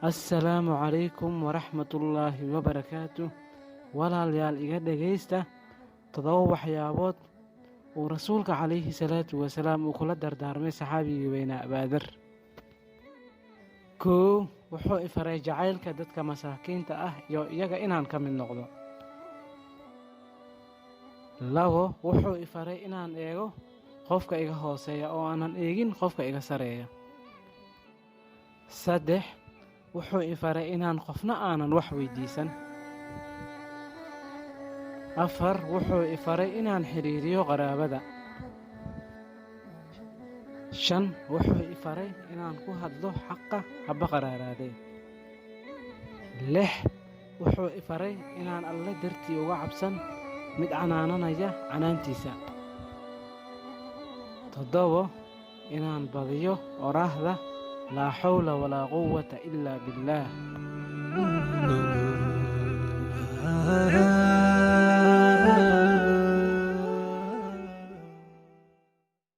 Assalaamu calaykum waraxmatullaahi wabarakaatu. Walaalayaal, iga dhegaysta 7 waxyaabood uu Rasuulka calayhi salaatu wasalaam uu kula dardaarmay saxaabigii weynaa Abaadar. 1, wuxuu i faray jacaylka dadka masaakiinta ah iyo iyaga inaan ka mid noqdo. 2, wuxuu i faray inaan eego qofka iga hooseeya oo aanan eegin qofka iga sareeya. 3, wuxuu i faray inaan qofna aanan wax weydiisan. 4, wuxuu i faray inaan xiriiriyo qaraabada. 5, wuxuu i faray inaan ku hadlo xaqa haba qaraaraadee. 6, wuxuu i faray inaan Alle dartii uga cabsan mid canaananaya canaantiisa. 7, inaan badiyo oraahda laa xawla walaa quwwata illaa billaah.